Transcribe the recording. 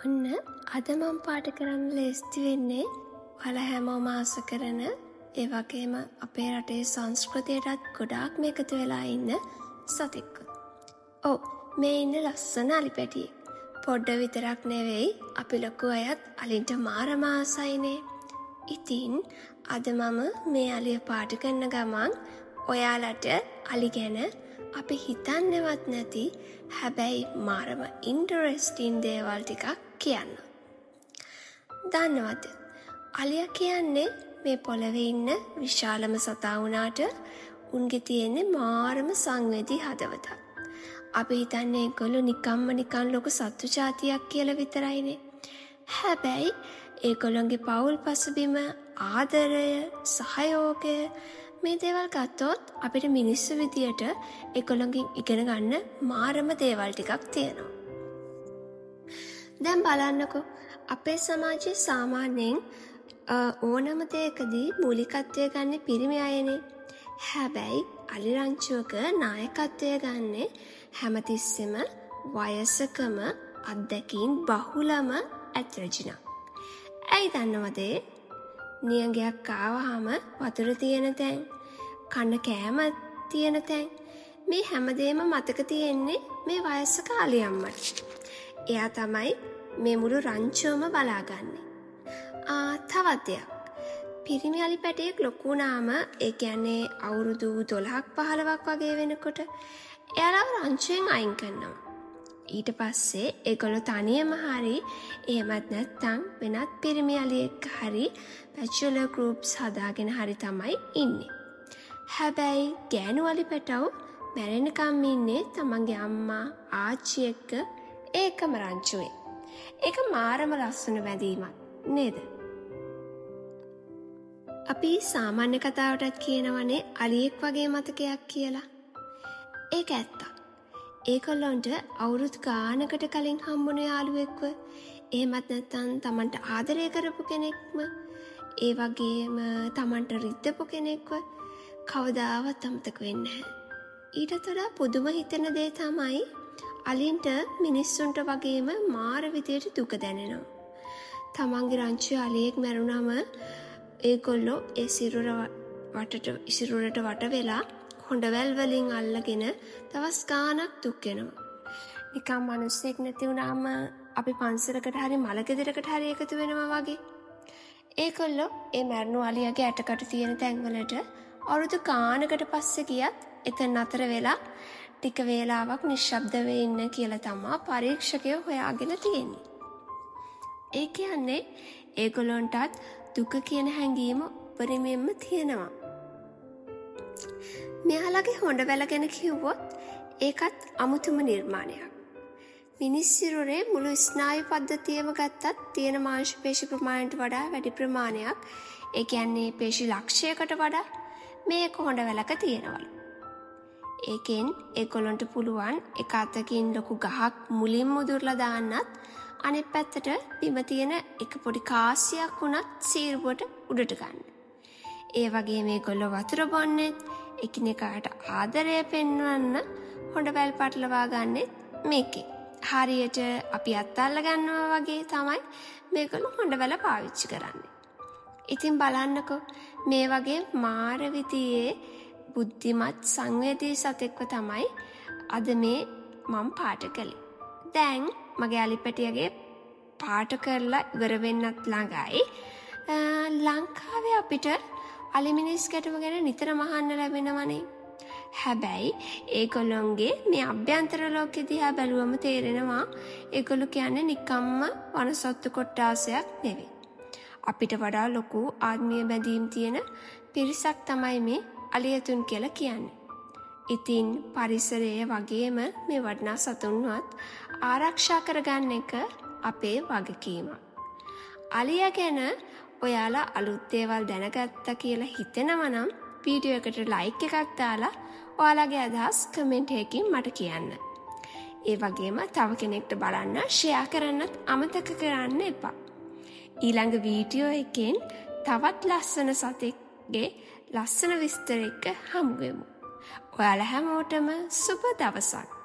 ඔන්න අද මම පාට කරන්න ලේස්ති වෙන්නේ ඔයාලා හැමෝම ආස කරන, ඒ වගේම අපේ රටේ සංස්කෘතියටත් ගොඩාක්ම එකතු වෙලා ඉන්න සතෙක්ව. ඔව්, මේ ඉන්න ලස්සන අලි පැටියෙක්. පොඩ්ඩ විතරක් නෙවෙයි, අපි ලොකු අයත් අලින්ට මාරම ආසයිනේ. ඉතින් අද මම මේ අලිය පාට කරන ගමන් ඔයාලට අලි ගැන අපි හිතන්නේවත් නැති හැබැයි මාරම ඉන්ටරෙස්ටිං දේවල් ටිකක් කියන්න. දන්නවද? අලියා කියන්නේ මේ පොළවේ ඉන්න විශාලම සතා වුණාට උන්ගේ තියෙන්නේ මාරම සංවේදී හදවතක්. අපි හිතන්නේ ඒගොල්ලෝ නිකම්ම නිකන් ලොකු සත්තු ජාතියක් කියලා විතරයිනේ. හැබැයි ඒගොල්ලොන්ගේ පවුල් පසුබිම, ආදරය, සහයෝගය මේ දේවල් ගත්තොත් අපිට මිනිස්සු විදියට ඒගොල්ලොන්ගෙන් ඉගෙන ගන්න මාරම දේවල් ටිකක් තියෙනවා. දැන් බලන්නකෝ, අපේ සමාජයේ සාමාන්‍යයෙන් ඕනම දෙයකදී මූලිකත්වය ගන්න පිරිමි අයනේ. හැබැයි අලි රංචුවක නායකත්වය ගන්නේ හැමතිස්සෙම වයසකම අත්දැකීම් බහුලම ඇත් රැජිනා. ඇයි දන්නවද ඒ? නියඟයක් ආවහම වතුර තියෙන තැන්, කන්න කෑම තියෙන තැන්, මේ හැමදේම මතක තියෙන්නේ මේ වයසක අලි අම්මට. එයා තමයි මේ මුළු රංචුවම බලාගන්නේ. තවත් දෙයක්. පිරිමි අලි පැටියෙක් ලොකු වුණාම, ඒ කියන්නේ අවුරුදු 12ක් 15ක් වගේ වෙනකොට එයාලව රංචුවෙන් අයින් කරනවා. ඊට පස්සේ ඒගොල්ලෝ තනියම හරි එහෙමත් නැත්නම් වෙනත් පිරිමි අලියෙක් හරි බැචලර් ගෲප්ස් හදාගෙන හරි තමයි ඉන්නේ. හැබැයි ගෑනු අලි පැටව් මැරෙනකම් ඉන්නේ තමන්ගේ අම්මා ආච්චි එක්ක ඒකම රංචුවේ. ඒක මාරම ලස්සන බැඳීමක් නේද? අපි සාමාන්‍ය කතාවටත් කියනවනේ අලියෙක් වගේ මතකයක් කියලා. ඒක ඇත්තක්. ඒගොල්ලොන්ට අවුරුදු ගානකට කලින් හම්බුණු යාළුවෙක්ව, එහෙමත් නැත්නම් තමන්ට ආදරය කරපු කෙනෙක්ම, ඒ වගේම තමන්ට රිද්දපු කෙනෙක්ව කවදාවත් අමතක වෙන්නේ නැහැ. ඊටත් වඩා පුදුම හිතෙන දේ තමයි අලින්ට මිනිස්සුන්ට වගේම මාර විදියට දුක දැනෙනවා. තමන්ගේ රංචුවේ අලියෙක් මැරුණම ඒගොල්ලෝ ඒ සිරුර වටට සිරුරට වට වෙලා හොඬවැල් වලින් අල්ලගෙන දවස් ගාණක් දුක් වෙනවා. නිකන් මිනිස්සෙක් නැති වුණාම අපි පන්සලකට හරි මල ගෙදරකට හරි එකතු වෙනවා වගේ. ඒගොල්ලෝ ඒ මැරුණු අලියාගේ ඇටකටු තියෙන තැන්වලට අවුරුදු ගානකට පස්සේ ගියත් එතන නතර වෙලා ටික වේලාවක් නිශ්ශබ්දව ඉන්න කියලා තමා පරීක්ෂකයෝ හොයාගෙන තියෙන්නේ. ඒ කියන්නේ ඒගොල්ලොන්ටත් දුක කියන හැඟීම උපරිමයෙන්ම තියෙනවා. මෙයාලගේ හොඬවැල ගැන කිව්වොත් ඒකත් අමුතුම නිර්මාණයක්. මිනිස් සිරුරේ මුළු ස්නායු පද්ධතියම ගත්තත් තියෙන මාංශ පේශි ප්‍රමාණයට වඩා වැඩි ප්‍රමාණයක්, ඒ කියන්නේ පේශි ලක්ෂයකට වඩා මේ එක හොඬවැලක තියෙනවලු. ඒකෙන් ඒගොල්ලන්ට පුළුවන් එක අතකින් ලොකු ගහක් මුලින්ම උදුරලා දාන්නත්, අනිත් පැත්තට බිම තියෙන එක පොඩි කාසියක් වුණත් සීරුවට උඩට ගන්න. ඒ වගේම ඒගොල්ලෝ වතුර බොන්නෙත්, එකිනෙකාට ආදරය පෙන්වන්න හොඬවැල් පටලවා ගන්නෙත් මේකේ. හරියට අපි අත් අල්ල ගන්නවා වගේ තමයි මේගොල්ලෝ හොඬවැල පාවිච්චි කරන්නේ. ඉතින් බලන්නකෝ, මේ වගේ මාර විදියේ බුද්ධිමත් සංවේදී සතෙක්ව තමයි අද මේ මම පාට කළේ. දැන් මගේ අලි පැටියගේ පාට කරලා ඉවර වෙන්නත් ළඟයි. ලංකාවේ අපිට අලි මිනිස් ගැටුම ගැන නිතරම අහන්න ලැබෙනවනේ. හැබැයි ඒගොල්ලොන්ගේ මේ අභ්‍යන්තර ලෝකෙ දිහා බැලුවම තේරෙනවා ඒගොල්ලෝ කියන්නේ නිකම්ම වනසත්තු කොට්ටාසයක් නෙවෙයි. අපිට වඩා ලොකු ආත්මීය බැඳීම් තියෙන පිරිසක් තමයි මේ අලියතුන් කියලා කියන්නේ. ඉතින් පරිසරය වගේම මේ වටිනා සතුන්වත් ආරක්ෂා කරගන්න එක අපේ වගකීමක්. අලියා ගැන ඔයාලා අලුත් දේවල් දැනගත්තා කියලා හිතෙනවා නම් වීඩියෝ එකට ලයික් එකක් දාලා ඔයාලගේ අදහස් කමෙන්ට් එකකින් මට කියන්න. ඒ වගේම තව කෙනෙක්ට බලන්න ෂෙයා කරන්නත් අමතක කරන්න එපා. ඊළඟ වීඩියෝ එකෙන් තවත් ලස්සන සතෙක්ගේ ලස්සන විස්තර එක්ක හමු වෙමු. ඔයාලා හැමෝටම සුබ දවසක්.